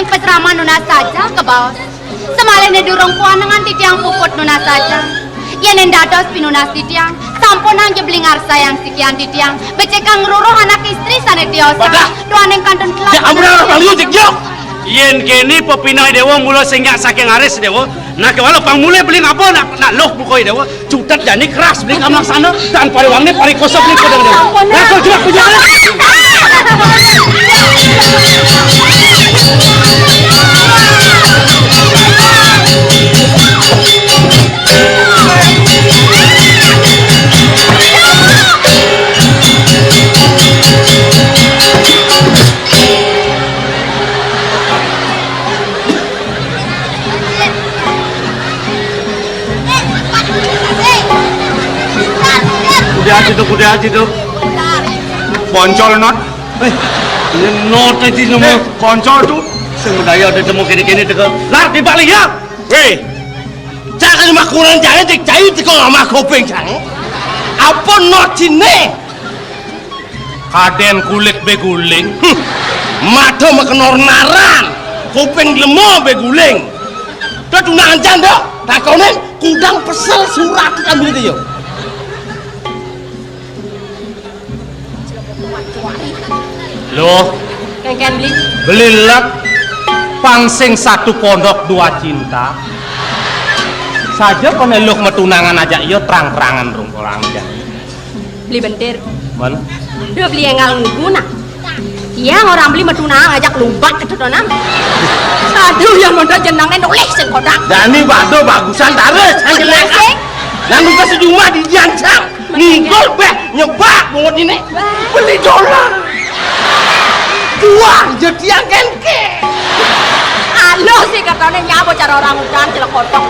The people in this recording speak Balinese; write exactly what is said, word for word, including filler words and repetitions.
Pasraman nunas saja kabaos. Samalihne durung kuanengan titiang puput nunas saja. Yen dados pinunas titiang, sampunang ja beli ngarsayang sikian titiang, becikang ngruruh anak istri sane tiosan. Wadah. Duaning kantun kelak. Ya ampun, alah, Bang Yujik, yo. Yen kene pepineh Dewa mula singgah saking aris Dewa, nah kewala pang mule beli ngapa nak, nak luh buka Dewa. Cutet jani keras beli kamlaksana, dan pariwangne parikosa beli kodang Dewa. Ampun, nah, kau jelek beli. Udah aja tuh, udah aja tuh. Poncol, Not. Eh, ini Not aja nomor. Eh, poncol tuh. Sing daya ada temu kene-kene teko. Lah, dibalik ya. Weh. Jangan mah kurang jangan cek jahit teko sama kuping jangan. Apa Not sini? Kaden kulit beguling. Hmm. Mata makenor naran. Kuping lemo beguling. Dah tunangan janda. Takonin kudang pesel surat ambil dia. Loh, kengken beli. Beli lek pang sing satu pondok dua cinta. Saja kone luh metunangan aja iya terang-terangan rung orang aja. Beli bentir. Mon. Duh, beli enggal ngugu nah. Iya, orang beli metunang ajak lubak ketutunan. Aduh, yang mondok jenenge nulis sing kodak. Dani bado bagusan taris, sing jelek. Sing. Nang buka sejumah di jancang. Ngigol beh nyebak bungut ini. Beli dolar. Tuang jadi yang kenke. Alo sih katanya nyabo cara orang udan celek kotok.